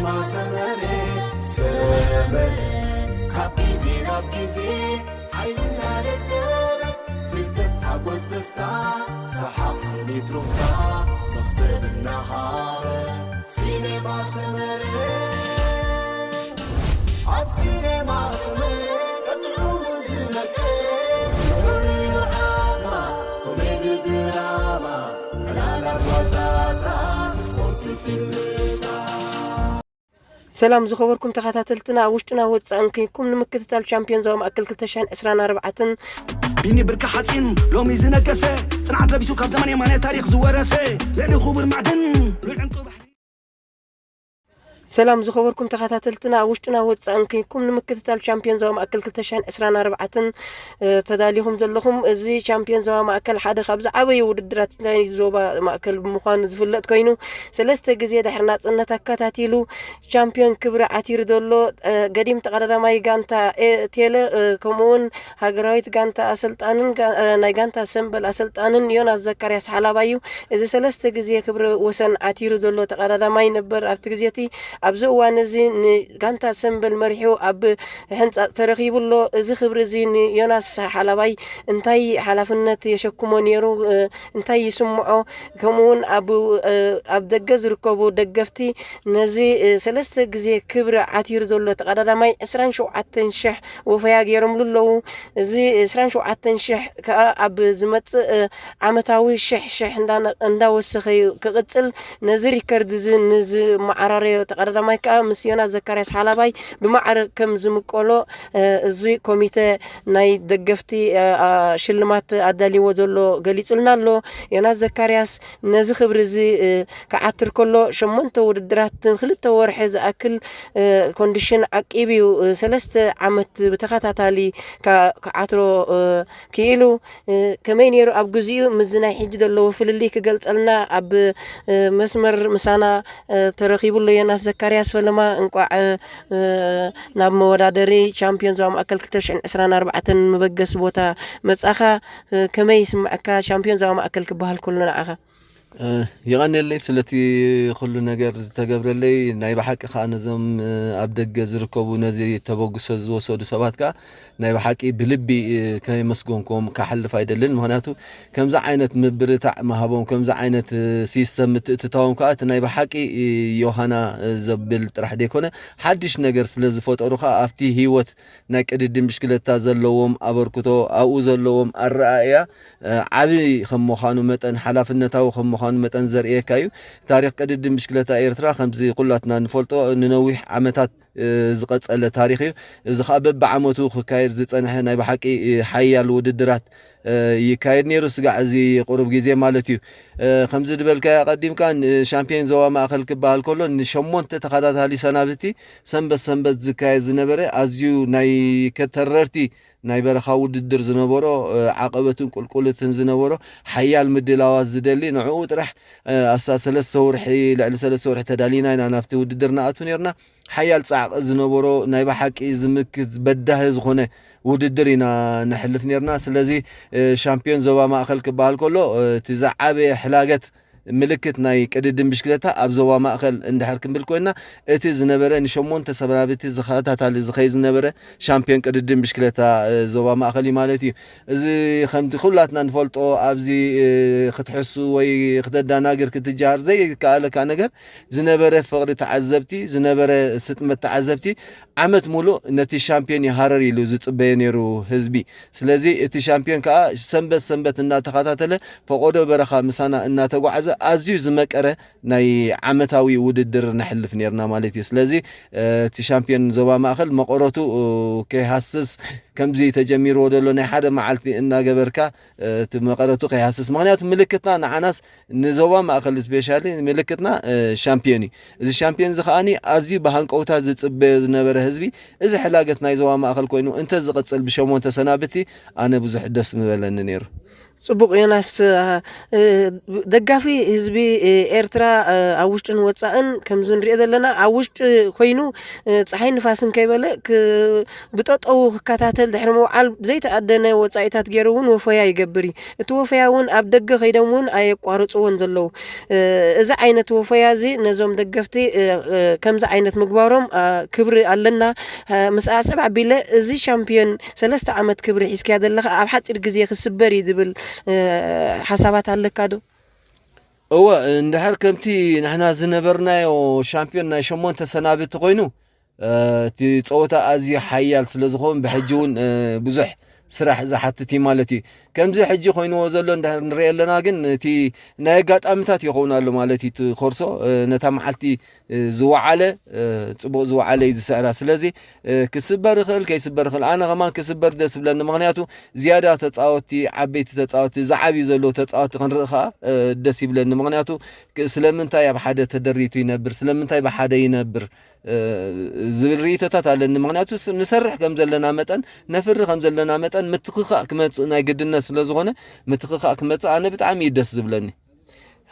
ማሰመረ ሰመረ ካብ ግዜ ናብ ግዜ ሓይልና ደለበ ፍልጠት ሓጎስ ደስታ ሰሓቕ ስኒት ሩፍታ መኽሰብ እናሃበ ሲኔማ ሰመረ ኣብ ሲኔማ ሰመረ ቀጥዑ ዝነቀ ኮሜዲ ድራማ ዕላላት ዋዛታት ስፖርት ፊልምታት ሰላም ዝኸበርኩም ተኸታተልትና ኣብ ውሽጥና ወፃእን ከይኩም ንምክትታል ቻምፒዮን ዞባ ማእከል ክልተ ሽሕን ዕስራን ኣርባዕተን ቢኒ ብርኪ ሓፂን ሎሚ ዝነገሰ ፅንዓት ለቢሱ ካብ ዘመን የማነ ታሪክ ዝወረሰ ልዕሊ ክቡር ማዕድን ልዑል ዕንቁ ባሕሪ ሰላም ዝኸበርኩም ተኸታተልትና ኣብ ውሽጥና ወፃእን ከይኩም ንምክትታል ቻምፒዮን ዞባ ማእከል ክልተ ሽሕን ዕስራን ኣርባዕተን ተዳሊኹም ዘለኹም። እዚ ቻምፒዮን ዞባ ማእከል ሓደ ካብ ዝዓበዩ ውድድራት ናይ ዞባ ማእከል ብምዃኑ ዝፍለጥ ኮይኑ ሰለስተ ግዜ ድሕሪ ናፅነት ኣከታቲሉ ቻምፒዮን ክብሪ ዓቲሩ ዘሎ ገዲም ተቐዳዳማይ ጋንታ ቴለ ከምኡውን ሃገራዊት ጋንታ ኣሰልጣንን ናይ ጋንታ ሰምበል ኣሰልጣንን ዮናስ ዘካርያስ ሓላባይ እዩ። እዚ ሰለስተ ግዜ ክብሪ ወሰን ዓቲሩ ዘሎ ተቐዳዳማይ ነበር ኣብቲ ግዜ እቲ ኣብዚ እዋን እዚ ንጋንታ ሰምበል መሪሑ ኣብ ሕንፃፅ ተረኺቡ ኣሎ። እዚ ክብሪ እዚ ንዮናስ ሓላባይ እንታይ ሓላፍነት የሸክሞ ነይሩ? እንታይ ይስምዖ? ከምኡ እውን ኣብ ኣብ ደገ ዝርከቡ ደገፍቲ ነዚ ሰለስተ ግዜ ክብሪ ዓቲሩ ዘሎ ተቐዳዳማይ ዕስራን ሸውዓተን ሽሕ ወፈያ ገይሮምሉ ኣለዉ። እዚ ዕስራን ሸውዓተን ሽሕ ከዓ ኣብ ዝመፅእ ዓመታዊ ሽሕ ሽሕ እንዳወሰኸ ክቕፅል ነዚ ሪከርድ እዚ ንዝመዓራረዮ ተቐዳዳማይ ከዓ ምስ ዮናስ ዘካርያስ ሓላባይ ብማዕረ ከም ዝምቀሎ እዚ ኮሚተ ናይ ደገፍቲ ሽልማት ኣዳልዎ ዘሎ ገሊፁልና ኣሎ። ዮናስ ዘካርያስ ነዚ ክብሪ እዚ ክዓትር ከሎ ሸሞንተ ውድድራት ንክልተ ወርሒ ዝኣክል ኮንዲሽን ዓቂቡ እዩ ሰለስተ ዓመት ብተኸታታሊ ክዓትሮ ክኢሉ። ከመይ ነይሩ ኣብ ግዚኡ ምስዚ ናይ ሕጂ ዘለዎ ፍልልይ ክገልፀልና ኣብ መስመር ምሳና ተረኺቡ ኣሎ። ዮናስ ዘካርያስ ፈለማ እንቋዕ ናብ መወዳደሪ ቻምፒዮን ዞባ ማእከል ክልተ ሽሕን ዕስራን ኣርባዕተን መበገሲ ቦታ መጻኻ። ከመይ ይስምዐካ ቻምፒዮን ዞባ ማእከል ክበሃል ከሎ ንዓኻ? የቐንየለይ ስለቲ ኩሉ ነገር ዝተገብረለይ። ናይ ብሓቂ ከዓ ነዞም ኣብ ደገ ዝርከቡ ነዚ ተበግሶ ዝወሰዱ ሰባት ከዓ ናይ ብሓቂ ብልቢ ከየመስገንኩም ካሕልፍ ኣይደልን። ምክንያቱ ከምዚ ዓይነት ምብርታዕ ምሃቦም፣ ከምዚ ዓይነት ሲስተም ምትእትታዎም ከዓ እቲ ናይ ብሓቂ ዮሃና ዘብል ጥራሕ ዘይኮነ ሓድሽ ነገር ስለ ዝፈጠሩ ከዓ ኣብቲ ህይወት ናይ ቅድድም ብሽክለታ ዘለዎም ኣበርክቶ፣ ኣብኡ ዘለዎም ኣረኣእያ ዓቢ ከም ምዃኑ መጠን፣ ሓላፍነታዊ ከም ምዃኑ መጠን ዘርእየካ እዩ። ታሪኽ ቅድድም ብሽክለታ ኤርትራ ከምዚ ኩላትና ንፈልጦ ንነዊሕ ዓመታት ዝቐጸለ ታሪኽ እዩ። እዚ ኸኣ በብዓመቱ ክካየድ ዝጸንሐ ናይ ብሓቂ ሓያል ውድድራት ይካየድ ነይሩ፣ ስጋዕ እዚ ቁሩብ ግዜ ማለት እዩ። ከምዚ ዝበልካዮ ኣቐዲምካ ሻምፒዮን ዞባ ማእከል ክበሃል ከሎ ንሸሞንተ ተኸታታሊ ሰናብቲ ሰንበት ሰንበት ዝካየድ ዝነበረ ኣዝዩ ናይ ከተረርቲ ናይ በረኻ ውድድር ዝነበሮ ዓቐበትን ቁልቁልትን ዝነበሮ ሓያል ምድላዋት ዝደሊ ንዕኡ ጥራሕ ኣሳ ሰለስተ ወርሒ ልዕሊ ሰለስተ ወርሒ ተዳሊና ኢና ናብቲ ውድድር ንኣቱ ነርና። ሓያል ጻዕቒ ዝነበሮ ናይ ብሓቂ ዝምክት በዳሂ ዝኾነ ውድድር ኢና ነሕልፍ ነርና። ስለዚ ሻምፒዮን ዞባ ማእከል ክበሃል ከሎ እቲ ዝዓበየ ሕላገት ምልክት ናይ ቅድድም ብሽክለታ ኣብ ዞባ ማእከል እንድሕር ክንብል ኮይና እቲ ዝነበረ ንሸሞንተ ሰብራብቲ ዝኸታታሊ ዝኸይ ዝነበረ ሻምፒዮን ቅድድም ብሽክለታ ዞባ ማእከል እዩ ማለት እዩ። እዚ ከምቲ ኩላትና ንፈልጦ ኣብዚ ክትሕሱ ወይ ክተዳናግር ክትጀሃር ዘይከኣለካ ነገር ዝነበረ ፍቕሪ ተዓዘብቲ ዝነበረ ስጥመት ተዓዘብቲ ዓመት ሙሉእ ነቲ ሻምፒዮን ይሃረር ኢሉ ዝጽበዮ ነይሩ ህዝቢ። ስለዚ እቲ ሻምፒዮን ከኣ ሰንበት ሰንበት እናተኸታተለ ፈቖዶ በረኻ ምሳና እናተጓዓዘ ኣዝዩ ዝመቀረ ናይ ዓመታዊ ውድድር ነሕልፍ ነርና ማለት እዩ። ስለዚ እቲ ሻምፒዮን ዞባ ማእከል መቐረቱ ከይሃስስ ከምዚ ተጀሚርዎ ዘሎ ናይ ሓደ መዓልቲ እናገበርካ እቲ መቐረቱ ከይሃስስ። ምኽንያቱ ምልክትና ንዓናስ ንዞባ ማእከል ስፔሻሊ ምልክትና ሻምፒዮን እዩ። እዚ ሻምፒዮን እዚ ከዓኒ ኣዝዩ ብሃንቀውታ ዝጽበዮ ዝነበረ ህዝቢ እዚ ሕላገት ናይ ዞባ ማእከል ኮይኑ እንተ ዝቕጽል ብሸሞንተ ሰናብቲ ኣነ ብዙሕ ደስ ምበለኒ ነይሩ። ጽቡቕ ዮናስ፣ እ፣ ደጋፊ ህዝቢ፣ እ፣ ኤርትራ፣ እ፣ ኣብ ውሽጥን ወጻእን ከምዚ ንሪኦ ዘለና ኣብ ውሽጢ ኮይኑ፣ እ፣ ጸሓይ ንፋስን ከይበለ ክ-፣ ብጠጠዉ ክከታተል ድሕሪ ምውዓል ዘይተኣደነ ወጻኢታት ገይሩ እውን ወፈያ ይገብር እዩ። እቲ ወፈያ እውን ኣብ ደገ ከይዶም እውን ኣየቋርጽዎን ዘለዉ። እ፣ እዚ ዓይነት ወፈያ እዚ ነዞም ደገፍቲ፣ እ፣ እ፣ ከምዚ ዓይነት ምግባሮም፣ እ፣ ክብሪ ኣለና። እ፣ ምስ ኣሰብ ኣቢለ እዚ ሻምፒዮን ሰለስተ ዓመት ክብሪ ሒዝካዮ ዘለኻ ኣብ ሓጺር ግዜ ክስበር እዩ ዝብል፣ እ፣ ሓሳባት ኣለካ ዶ? እወ፣ እንድሕር ከምቲ ንሕና ዝነበርናዮ ሻምፒዮን ናይ ሸሞንተ ሰናብቲ ኮይኑ፣ እ፣ እቲ ጸወታ ኣዝዩ ሓያል ስለ ዝኸውን ብሕጂ እውን፣ እ፣ ብዙሕ ስራሕ ዝሓትት እዩ ማለት እዩ። ከምዚ ሕጂ ኮይንዎ ዘሎ እንድሕር ንሪኦ ኣለና ግን እቲ ናይ ኣጋጣሚታት ይኸውን ኣሎ ማለት እዩ። እቲ ኮርሶ፣ እ፣ ነታ መዓልቲ፣ እ፣ ዝወዓለ፣ እ፣ ጽቡቕ ዝወዓለ እዩ ዝስዕራ። ስለዚ፣ እ፣ ክስበር ይኽእል ከይስበር ይኽእል። ኣነ ከማን ክስበር ደስ ይብለኒ። ምኽንያቱ ዝያዳ ተጻወትቲ፣ ዓበይቲ ተጻወትቲ፣ ዝዓብዩ ዘለዉ ተጻወትቲ ክንርኢ ከኣ፣ እ፣ ደስ ይብለኒ። ምኽንያቱ ክ-፣ ስለምንታይ ኣብ ሓደ ተደሪቱ ይነብር? ስለምንታይ ብሓደ ይነብር? እ፣ ዝብል ርእይቶታት ኣለኒ። ምኽንያቱ ስ-፣ ንሰርሕ ከም ዘለና መጠን፣ ነፍሪ ከም ዘለና መጠን ምትኽኻእ ክመጽእ ናይ ግድነት ስለ ዝኾነ፣ ምትኽኻእ ክመጽእ ኣነ ብጣዕሚ እዩ ደስ ዝብለኒ።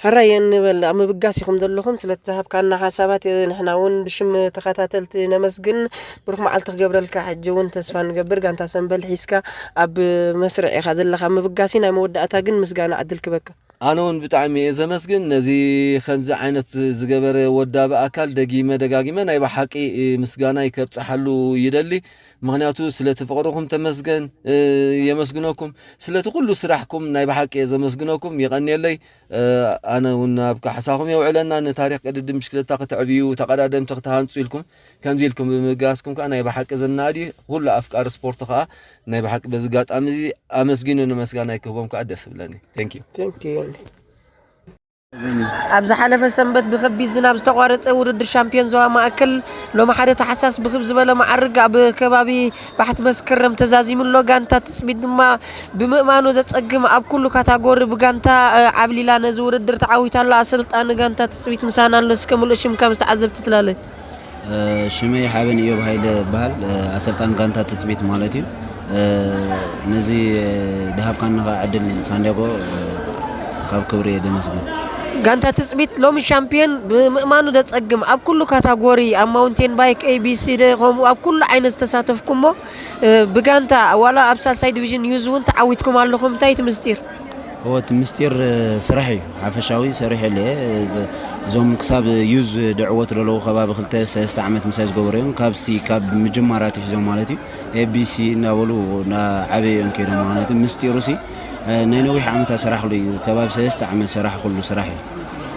ሕራይ ንበል ኣብ ምብጋስ ኢኹም ዘለኹም። ስለ እተሃብካና ሓሳባት፣ እ፣ ንሕና እውን ብሽም ተኸታተልቲ ነመስግን። ብሩኽ መዓልቲ ክገብረልካ ሕጂ እውን ተስፋ ንገብር። ጋንታ ሰምበል ሒዝካ ኣብ መስርዕ ኢኻ ዘለኻ። ኣብ ምብጋሲ ናይ መወዳእታ ግን ምስጋና ዕድል ክበካ። ኣነ እውን ብጣዕሚ እየ ዘመስግን። ነዚ ከምዚ ዓይነት ዝገበረ ወዳቢ ኣካል ደጊመ ደጋጊመ ናይ ብሓቂ ምስጋናይ ከብጽሓሉ ይደሊ። ምኽንያቱ ስለቲ ፍቕርኹም ተመስገን፣ እ፣ የመስግነኩም። ስለቲ ኩሉ ስራሕኩም ናይ ብሓቂ እየ ዘመስግነኩም። የቐንየለይ። እ፣ ኣነ እውን ኣብ ካሕሳኹም የውዕለና። ንታሪኽ ቅድድም ብሽክለታ ክትዕብዩ፣ ተቐዳደምቲ ክትሃንጹ ኢልኩም፣ ከምዚ ኢልኩም ብምብጋስኩም ከኣ ናይ ብሓቂ ዘናዲ። ኩሉ ኣፍቃሪ ስፖርት ከኣ ናይ ብሓቂ በዚ ኣጋጣሚ እዚ ኣመስጊኑ ንምስጋና ይክህቦም ከኣ ደስ ይብለኒ። Thank you። Thank you። ኣብ ዝሓለፈ ሰንበት ብከቢድ ዝናብ ዝተቋረጸ ውድድር ሻምፒዮን ዞባ ማእከል ሎሚ ሓደ ታሕሳስ ብክብ ዝበለ መዓርግ ኣብ ከባቢ ባሕቲ መስከረም ተዛዚሙ ኣሎ። ጋንታ ትጽቢት ድማ ብምእማኑ ዘጸግም ኣብ ኩሉ ካታጎሪ ብጋንታ፣ እ፣ ዓብሊላ ነዚ ውድድር ተዓዊታ ኣላ። ኣሰልጣኒ ጋንታ ትጽቢት ምሳና ኣሎ። እስከ ምሉእ ሽምካ ምስ ተዓዘብቲ ትላለ። እ፣ ሽመይ ሓበን ኢዮብ ሃይለ እበሃል። እ፣ ኣሰልጣኒ ጋንታ ትጽቢት ማለት እዩ። እ፣ ነዚ፣ እ፣ ድሃብካኒ ኸኣ ዕድል ሳንዲያጎ፣ እ፣ ካብ ክብሪ እየ ደመስግን። ጋንታ ትጽቢት ሎሚ ሻምፒዮን ብምእማኑ ደጸግም። ኣብ ኩሉ ካታጎሪ፣ ኣብ ማውንቴን ባይክ፣ ኤ ቢ ሲ ደ፣ ከምኡ ኣብ ኩሉ ዓይነት ዝተሳተፍኩሞ፣ እ፣ ብጋንታ ዋላ ኣብ ሳልሳይ ዲቪዥን ዩዝ እውን ተዓዊትኩም ኣለኹም። እንታይ እቲ ምስጢር? እወ፣ እቲ ምስጢር፣ እ፣ ስራሕ እዩ። ሓፈሻዊ ሰሪሐ እየ። እዚ፣ እዞም ክሳብ ዩዝ ድዕወት ዘለዉ ከባቢ ክልተ ሰለስተ ዓመት ምሳይ ዝገበሩ እዮም። ካብሲ፣ ካብ ምጅማር ኣትሒዞም ማለት እዩ። ኤ ቢ ሲ እናበሉ እናዓበዩ እዮም ከይዶም ማለት እዩ። ምስጢሩሲ፣ እ፣ ናይ ነዊሕ ዓመታት ሰራሕሉ እዩ። ከባቢ ሰለስተ ዓመት ሰራሕኩሉ ስራሕ እዩ።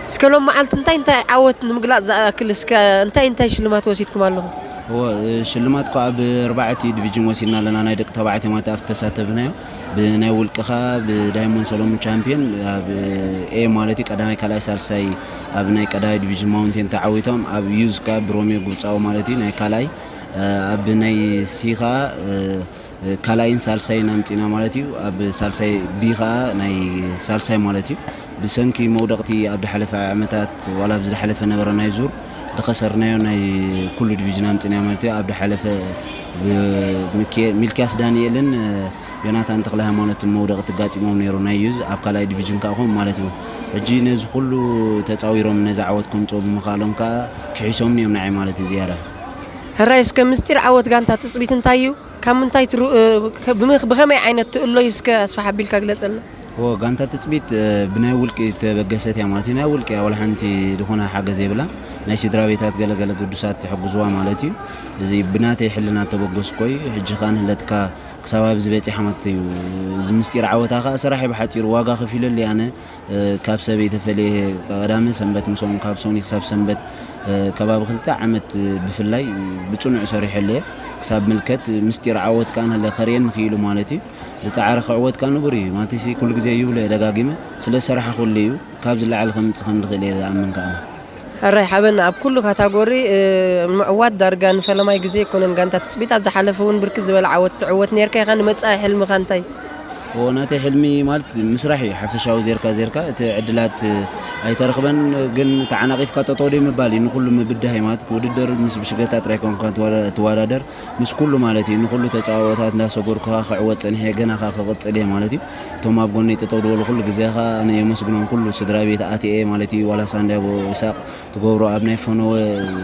እስከ ሎም መዓልቲ እንታይ እንታይ ዓወት ንምግላጽ ዝኣክል እስከ እንታይ እንታይ ሽልማት ወሲድኩም ኣለኹም? እወ፣ እ፣ ሽልማት እኳ ኣብ ኣርባዕቲ ዲቪዥን ወሲድና ኣለና። ናይ ደቂ ተባዕትዮ ማለት ኣብቲ ተሳተፍናዮ። ብናይ ውልቅኻ ብዳይሞንድ ሰሎሞን ቻምፒዮን ኣብ ኤ ማለት እዩ፣ ቀዳማይ፣ ካልኣይ፣ ሳልሳይ ኣብ ናይ ቀዳማይ ዲቪዥን ማውንቴን ተዓዊቶም፣ ኣብ ዩዝ ከኣ ብሮሜዮ ግብጻዊ ማለት እዩ ናይ ካልኣይ፣ እ፣ ኣብ ናይ ሲ ከኣ፣ እ፣ ካልኣይን ሳልሳይን ኣምጺና ማለት እዩ። ኣብ ሳልሳይ ቢ ከኣ ናይ ሳልሳይ ማለት እዩ። ብሰንኪ መውደቕቲ ኣብ ዝሓለፈ ዓመታት ዋላ ኣብ ዝሓለፈ ነበረ ናይ ዙር ዝኸሰርናዮ ናይ ኩሉ ዲቪዥን ኣምጺና ማለት እዩ። ኣብ ዝሓለፈ ብ-፣ ሚኪ-፣ ሚልክያስ ዳንኤልን፣ እ፣ ዮናታን ተኽለ ሃይማኖትን መውደቕቲ ኣጋጢሞም ነይሩ ናይ ዩዝ ኣብ ካልኣይ ዲቪዥን ከኣ ኾም ማለት እዩ። ሕጂ ነዚ ኩሉ ተጻዊሮም ነዚ ዓወት ከምጽኡ ብምኽኣሎም ከኣ ክሒሶምኒ እዮም ንዓይ ማለት እዩ ዝያዳ። ሕራይ እስከ ምስጢር ዓወት ጋንታ ትጽቢት እንታይ እዩ? ካብ ምንታይ ትሩ-፣ እ፣ ከ-፣ ብመ-፣ ብኸመይ ዓይነት ትእሎ እዩ እስከ ኣስፋሕ ኣቢልካ ግለጸልና። እወ፣ ጋንታ ትጽቢት፣ እ፣ ብናይ ውልቂ ተበገሰት እያ ማለት እዩ። ናይ ውልቂ እያ፣ ወላ ሓንቲ ዝኾነ ሓገዝ የብላን። ናይ ስድራ ቤታት ገለገለ ግዱሳት ትሕግዝዋ ማለት እዩ። እዚ ብናተይ ሕልና ተበገስኮ እዩ። ሕጂ ከኣ ንህለትካ ክሳብ ኣብዚ በጺሓ ማለት እዩ። እዚ ምስጢር ዓወታ ከኣ ስራሕ እዩ ብሓጺሩ፣ ዋጋ ከፊለሉ እየ ኣነ። እ፣ ካብ ሰበይ ተፈልየ ቀዳመ ሰንበት ምስኦም፣ ካብ ሶኒ ክሳብ ሰንበት፣ እ፣ ከባቢ ክልተ ዓመት፣ እ፣ ብፍላይ ብጽኑዕ ሰሪሐለየ። ክሳብ ምልከት ምስጢር ዓወት ከኣ ንህለ ከርእየኒ ክኢሉ ማለት እዩ። ዝጸዓረ ክዕወት ከኣ ንቡር እዩ። ማለት ሲ ኩሉ ግዜ ይብሎ እየ ደጋጊመ፣ ስለ ዝሰራሕኩሉ እዩ። ካብ ዝለዓለ ከምጽእ ከም ዝኽእል እየ ዝኣምን ከኣ። ሕራይ ሓበን ኣብ ኩሉ ካታጎሪ፣ እ፣ ምዕዋት ዳርጋ ንፈለማይ ግዜ ኣይኮነን። ጋንታ ትጽቢት ኣብ ዝሓለፈ እውን ብርክት ዝበለ ዓወት ትዕወት ነርካ ኢኻ። ንመጻኢ ሕልምኻ እንታይ? ናተይ ሕልሚ ማለት ምስራሕ እዩ። ሓፈሻዊ ዜርካ ዜርካ እቲ ዕድላት ኣይተረኽበን፣ ግን ተዓናቒፍካ ጠጠው ደይ ምባል እዩ። ንኹሉ ምብዳህ እዩ ማለት ውድድር ምስ ብሽገታ ጥራይ ኮንካ ትወዳደር፣ ምስ ኩሉ ማለት እዩ። ንኹሉ ተጻዋታት እንዳሰጎርኩኻ ክዕወት ጸኒሐ፣ ገና ኸኣ ክቕጽል እየ ማለት እዩ። እቶም ኣብ ጎነይ ጠጠው ዝበሉ ኩሉ ግዜ ኸኣ ኣነ የመስግኖም፣ ኩሉ ስድራ ቤት ኣትየ ማለት እዩ። ዋላ ሳንዲያጎ ኢሳቕ ትገብሮ ኣብ ናይ ፈነወ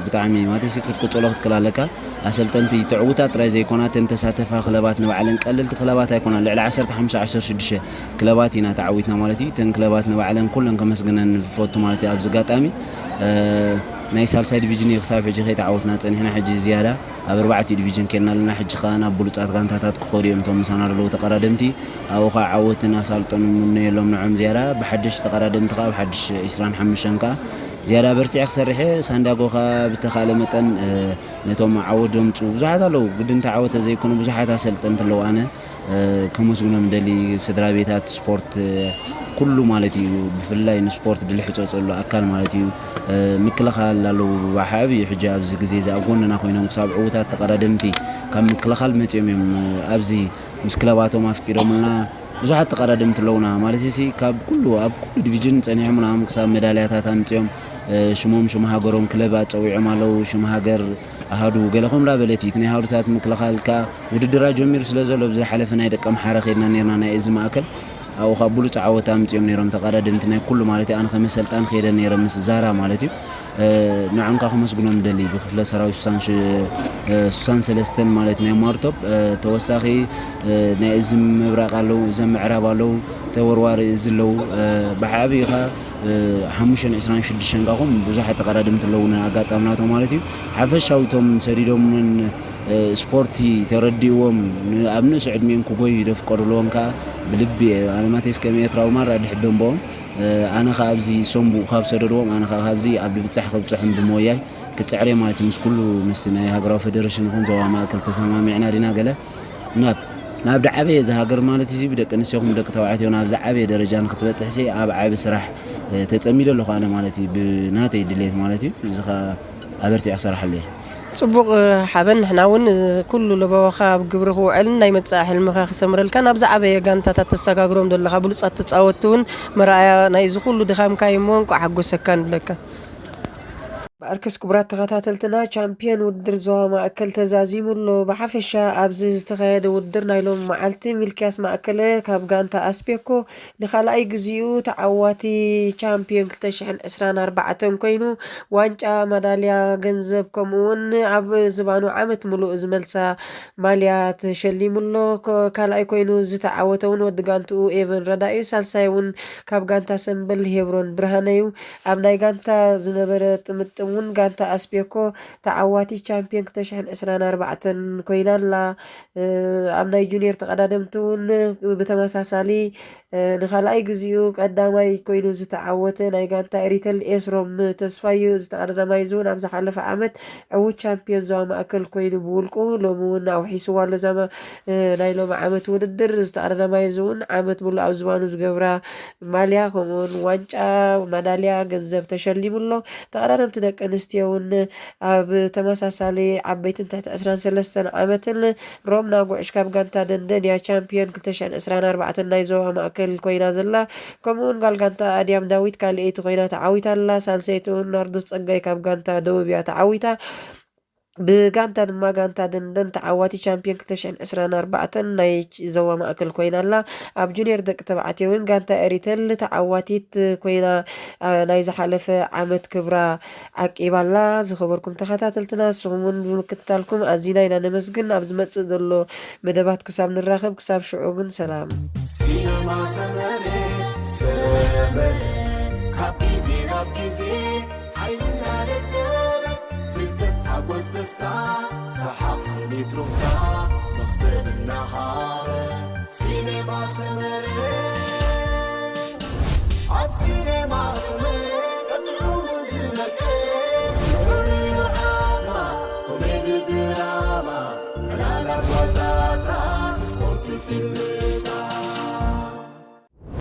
ብጣዕሚ ማለት እዩ ክትቅጽሎ ክትክል ኣለካ። ኣሰልጠንቲ ትዕውታት ጥራይ ዘይኮና፣ እተን ተሳተፋ ክለባት ንባዕለን ቀለልቲ ክለባት ኣይኮና። ልዕሊ ዓሰርተ ሓሙሽተ ዓሰርተ ሽዱሽተ ክለባት ኢና ተዓዊትና ማለት እዩ። እተን ክለባት ንባዕለን ኩለን ከመስግነን ንፈቱ ማለት እዩ። ኣብዚ ኣጋጣሚ፣ እ፣ ናይ ሳልሳይ ዲቪዥን እዩ ክሳብ ሕጂ ከይተዓወትና ጸኒሕና። ሕጂ ዝያዳ ኣብ ኣርባዕቲኡ ዲቪዥን ኬድና ኣለና። ሕጂ ከኣ ናብ ብሉጻት ጋንታታት ክኸዱ እዮም እቶም ምሳና ዘለዉ ተቐዳደምቲ። ኣብኡ ከኣ ዓወትን ኣሳልጦን ንምነየሎም ንዖም ዝያዳ። ብሓድሽ ተቐዳደምቲ ከኣ ብሓድሽ ዒስራን ሓሙሽተን ከኣ ዝያዳ በርቲዐ ክሰርሕ እየ። ሳንዲያጎ ከኣ ብተኻእለ መጠን፣ እ፣ ነቶም ዓወት ዘምጽኡ ብዙሓት ኣለዉ። ግድን ተዓወተ ዘይኮኑ ብዙሓት ኣሰልጠንቲ ኣለዉ። ኣነ፣ እ፣ ከመስግኖም ደሊ ስድራ ቤታት ስፖርት፣ እ፣ ኩሉ ማለት እዩ። ብፍላይ ንስፖርት ድልሕጸ ዘሎ ኣካል ማለት እዩ። እ፣ ምክልኻል ኣለዉ ብዓቢ ሕጂ ኣብዚ ግዜ እዚ ኣብ ጎንና ኮይኖም ክሳብ ዕዉታት ተቐዳደምቲ ካብ ምክልኻል መጺኦም እዮም፣ እ፣ ኣብዚ ምስ ክለባቶም ኣፍቂዶምልና ብዙሓት ተቐዳደምቲ ኣለዉና ማለት እዚ ካብ ኩሉ ኣብ ኩሉ ዲቪዥን ጸኒሖም ምናምን ክሳብ መዳልያታት ኣምጺኦም፣ እ፣ ሽሞም ሽም ሃገሮም ክለብ ኣጸዊዖም ኣለዉ። ሽም ሃገር ኣሃዱ ገለ ከምኡ ዳበለት እዩ። እቲ ናይ ኣሃዱታት ምክልኻል ከኣ ውድድር ኣጀሚሩ ስለ ዘሎ፣ ብዝሓለፈ ናይ ደቀምሓረ ከይድና ነይርና ናይ እዚ ማእከል፣ ኣብኡ ከኣ ብሉጽ ዓወት ኣምጺኦም ነይሮም ተቐዳደምቲ ናይ ኩሉ ማለት እዩ። ኣነ ከም ኣሰልጣኒ ከይደ ነይረ ምስ ዛራ ማለት እዩ። እ፣ ንዖም ከኣ ከመስግኖም እደሊ ብክፍለ ሰራዊት ሱሳን ሽ-፣ እ፣ ሱሳን ሰለስተን ማለት ናይ ማርቶፕ፣ እ፣ ተወሳኺ፣ እ፣ ናይ እዚ ምብራቕ ኣለዉ፣ እዞም ምዕራብ ኣለዉ፣ ተወርዋሪ እዚ ኣለዉ። እ፣ ብዓብዪ ከኣ፣ እ፣ ሓሙሽተን ዕስራን ሽዱሽተን ከኣ ኹም ብዙሓት ተቐዳደምቲ ኣለዉ ኣጋጣሚ ናቶም ማለት እዩ። ሓፈሻዊ እቶም ሰዲዶምን፣ እ፣ ስፖርቲ ተረዲእዎም ን-፣ ኣብ ንእስ ዕድሜኦም ክጎዩ ደፍቀዱለዎም ከኣ ብልቢ እየ። ኣነ ማቴስ ከም ኤርትራዊ ማራ ድሕደንቦኦም። እ፣ ኣነ ከኣ ኣብዚ ሰንቡእ ካብ ሰደድዎም፣ ኣነ ከኣ ካብዚ ኣብ ልብጻሕ ከብጽሖም ብሞያይ ክጽዕር እየ ማለት እዩ። ምስ ኩሉ ምስቲ ናይ ሃገራዊ ፌደሬሽን ይኹን ዞባ ማእከል ተሰማሚዕና ዲና ገለ ናብ፣ ናብ ዝዓበየ እዚ ሃገር ማለት እዩ ብደቂ ኣንስትዮኹም ደቂ ተባዕትዮ ናብ ዝዓበየ ደረጃ ንክትበጽሕሲ ኣብ ዓቢ ስራሕ፣ እ፣ ተጸሚደ ኣለኹ ኣነ ማለት እዩ ብናተይ ድሌት ማለት እዩ። እዚ ከኣ ኣበርቲዐ ክሰርሓሉ እየ። ጽቡቕ ሓበን፣ ንሕና እውን ኩሉ ለበዋኻ ኣብ ግብሪ ክውዕልን ናይ መጻኢ ሕልምኻ ክሰምረልካን ኣብ ዝዓበየ ጋንታታት ተሰጋግሮም ዘለኻ ብሉጻት ተጻወትቲ እውን መርኣያ ናይዚ ኩሉ ድኻምካ እዩ እሞ እንቋዕ ሓጎሰካ ንብለካ። በኣርከስ ክቡራት ተኸታተልትና፣ ቻምፒዮን ውድድር ዞባ ማእከል ተዛዚሙ ኣሎ። ብሓፈሻ ኣብዚ ዝተኻየደ ውድድር ናይ ሎሚ መዓልቲ ሚልክያስ ማእከለ ካብ ጋንታ ኣስቤኮ ንኻልኣይ ግዚኡ ተዓዋቲ ቻምፒዮን ክልተ ሽሕን ዕስራን ኣርባዕተን ኮይኑ ዋንጫ፣ ማዳልያ ገንዘብ ከምኡ እውን ኣብ ዝባኑ ዓመት ምሉእ ዝመልሳ ማልያ ተሸሊሙ ኣሎ። ኮ-፣ ካልኣይ ኮይኑ ዝተዓወተ እውን ወዲ ጋንትኡ ኤቨን ረዳኢ፣ ሳልሳይ እውን ካብ ጋንታ ሰምበል ሄብሮን ብርሃነ እዩ። ኣብ ናይ ጋንታ ዝነበረ ጥምጥም እውን ጋንታ ኣስቤኮ ተዓዋቲ ቻምፒዮን ክልተ ሽሕን ዕስራን ኣርባዕተን ኮይና ኣላ። እ፣ ኣብ ናይ ጁኒየር ተቐዳደምቲ እውን ብተመሳሳሊ፣ እ፣ ንኻልኣይ ግዚኡ ቀዳማይ ኮይኑ ዝተዓወተ ናይ ጋንታ ኤሪተል ኤስሮም ተስፋዩ። እዚ ተቐዳዳማይ እዚ እውን ኣብ ዝሓለፈ ዓመት ዕዉት ቻምፒዮን ዞባ ማእከል ኮይኑ ብውልቁ ሎሚ እውን ኣውሒስዋ ኣሎ። ዞባ፣ እ፣ ናይ ሎሚ ዓመት ውድድር እዚ ተቐዳዳማይ እዚ እውን ዓመት ሙሉእ ኣብ ዝባኑ ዝገብራ ማልያ ከምኡውን ዋንጫ፣ ማዳልያ ገንዘብ ተሸሊሙ ኣሎ። ተቐዳደምቲ ደቂ ኣንስትዮ እውን ኣብ ተመሳሳሊ ዓበይትን ትሕቲ ዕስራን ሰለስተን ዓመትን ሮም ናጉዕሽ ካብ ጋንታ ደንደን እያ ቻምፒዮን ክልተ ሽሕን ዕስራን ኣርባዕተን ናይ ዞባ ማእከል ኮይና ዘላ። ከምኡውን ጓል ጋንታ ኣድያም ዳዊት ካልኣይቲ ኮይና ተዓዊታ ኣላ። ሳልሰይቲ እውን ናርዶስ ጸጋይ ካብ ጋንታ ደቡብ እያ ተዓዊታ። ብጋንታ ድማ ጋንታ ደንደን ተዓዋቲ ቻምፒዮን ክልተ ሽሕን ዕስራን ኣርባዕተን ናይ ች-፣ ዞባ ማእከል ኮይና ኣላ። ኣብ ጁኒየር ደቂ ተባዕትዮ እውን ጋንታ ኤሪተል ተዓዋቲት ኮይና፣ ኣ፣ ናይ ዝሓለፈ ዓመት ክብራ ዓቂባ ኣላ። ዝኸበርኩም ተኸታተልትና፣ ንስኹም እውን ብምክትታልኩም ኣዚና ኢና ነመስግን። ኣብ ዝመጽእ ዘሎ መደባት ክሳብ ንራኸብ፣ ክሳብ ሽዑ ግን ሰላም። ሲነማ ሰመረ፣ ሰመረ፣ ካብ ግዜ ናብ ግዜ ሓይልና ደለበ፣ ፍልጠት ሓጎስ ደስታ፣ ሰሓቕ ስኒት ሩፍታ፣ መኽሰብ እናሃበ። ሲነማ ሰመረ፣ ኣብ ሲነማ ሰመረ፣ ቀጥዑ ዝመቀረ፣ ፍሉይ ዓማ፣ ኮሜዲ ድራማ፣ ዕላላት ዋዛታት፣ ስፖርት ፊልም፣